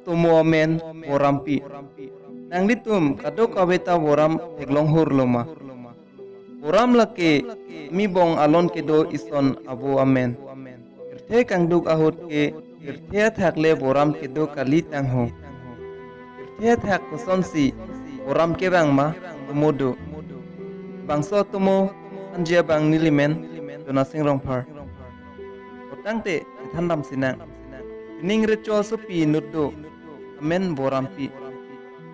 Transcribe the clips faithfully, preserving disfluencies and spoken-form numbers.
atomo amen Borampi. Nanglitum kadokave ta Boram theklong hur lo ma? Boram lake Mibong alon kedo ison avo amen. Pirthe kangduk ahut ke pirthe athak le Boram kedo kali tangho. Pirthe athak kosonsi Boram kevang ma atomo do. Bangso atomo anji abang nelimen Jonasing Rongphar. Kotangte chethan dam sinang. Sining recho asopi inut do amen Borampi.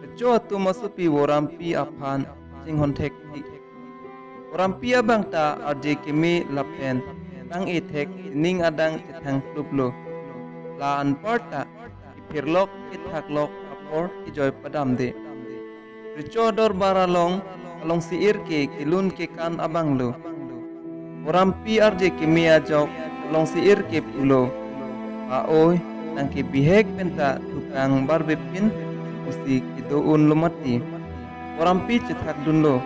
Recho atum asopi Borampi aphan chinghon thektik. Borampi abang ta arje keme lapen tang-e thek sining adang chethang kluplo. La anparta kephirlok kethaklok apor kejoi padamde. Recho adorbar along kalongsi-ir ke kelun kekan abang lo. Borampi arje keme ajok kalongsi-ir ke pulo, "A-oi, nang ke bihek penta tukang barbepin pusi kedo unlo mati." Borampi chethakdunlo,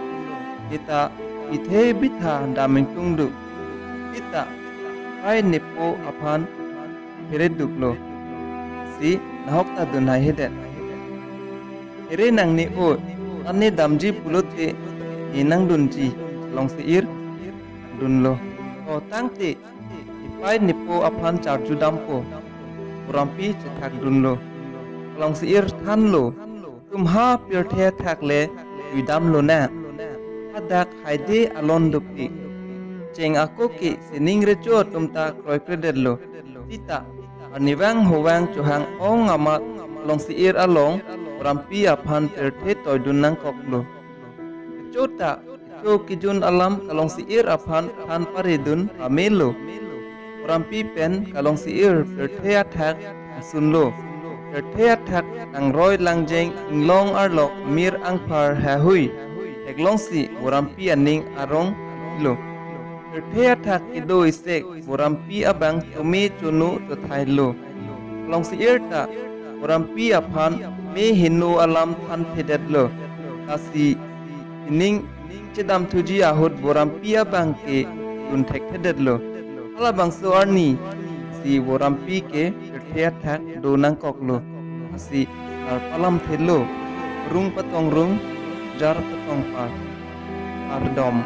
"Kita bithe bitha dam ingtungduk. Kita pai nepo aphan phereduklo. Si nahok ta dun haihedet." "Here nangne-o, ta ne damji pulote ne nangdunji," kalongsi-ir dunlo. "O tangte, ipai nepo aphan charju dampo," Borampi chethakdunlo. Kalongsi-ir thanlo, "Tum ha pirthe athak le juidamlo na. Hadak haide alon dopik. Cheng ako ke sining recho atum ta kroikredetlo. Sita arnivang hovang chohang ong amat kalongsi-ir along Borampi aphan pirthe toidun nangkoklo." Recho ta recho kejun alam kalongsi-ir aphan than paridun pamelo. Borampi pen kalongsi-ir pirthe athak sunlo. Pirthe athak nangroi langjeng inglong arlok mir angphar hahui theklongsi Borampi aning arong lo. Pirthe athak kedo isek Borampi abang chome chono chothailo. Kalongsi-ir ta Borampi aphan me heno alam thanthedetlo. Lasi sining chedamthuji ahut Borampi abang ke dun thekthedetlo. Halabangso arni si Borampi ke pirthe athak do nangkoklo. Lasi tar palamthelo, rung patong rung, jar patong par. Kardom.